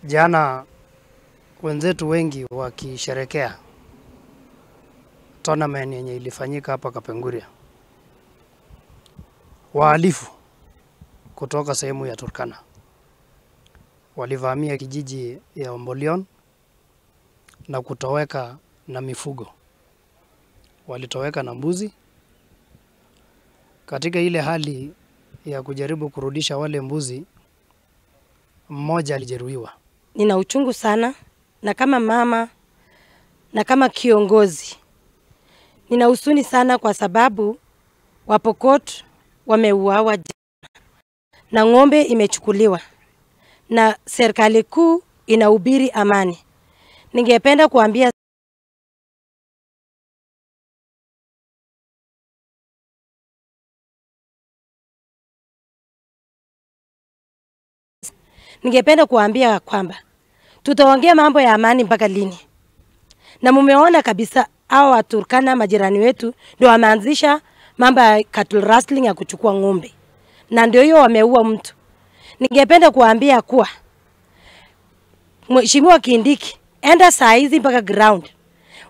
Jana wenzetu wengi wakisherekea tournament yenye ilifanyika hapa Kapenguria, wahalifu kutoka sehemu ya Turkana walivamia kijiji ya Ombolion na kutoweka na mifugo. Walitoweka na mbuzi. Katika ile hali ya kujaribu kurudisha wale mbuzi, mmoja alijeruhiwa. Nina uchungu sana, na kama mama na kama kiongozi nina huzuni sana kwa sababu Wapokot wameuawa na ng'ombe imechukuliwa na serikali kuu inahubiri amani. Ningependa kuambia kwamba tutaongea mambo ya amani mpaka lini? Na mumeona kabisa hao Waturkana majirani wetu ndio wameanzisha mambo ya cattle rustling ya kuchukua ng'ombe, na ndio hiyo wameua mtu. Ningependa kuambia kuwa Mheshimiwa Kindiki, enda saa hizi mpaka ground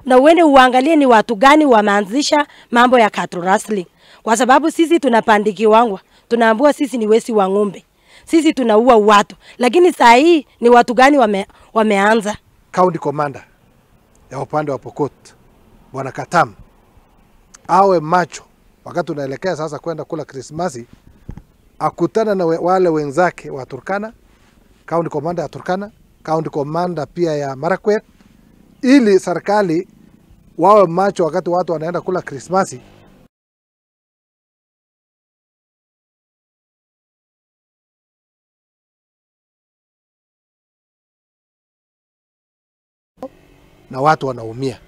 na uende uangalie ni watu gani wameanzisha mambo ya cattle rustling, kwa sababu sisi tunapandikiwangwa, tunaambiwa sisi ni wesi wa ng'ombe, sisi tunaua watu, lakini saa hii ni watu gani wameanza? County Commander ya upande wa Pokot Bwana Katam awe macho wakati tunaelekea sasa kwenda kula Krismasi, akutana na wale wenzake wa Turkana, County Commander ya Turkana, County Commander pia ya Marakwet, ili serikali wawe macho wakati watu wanaenda kula Krismasi. Na watu wanaumia.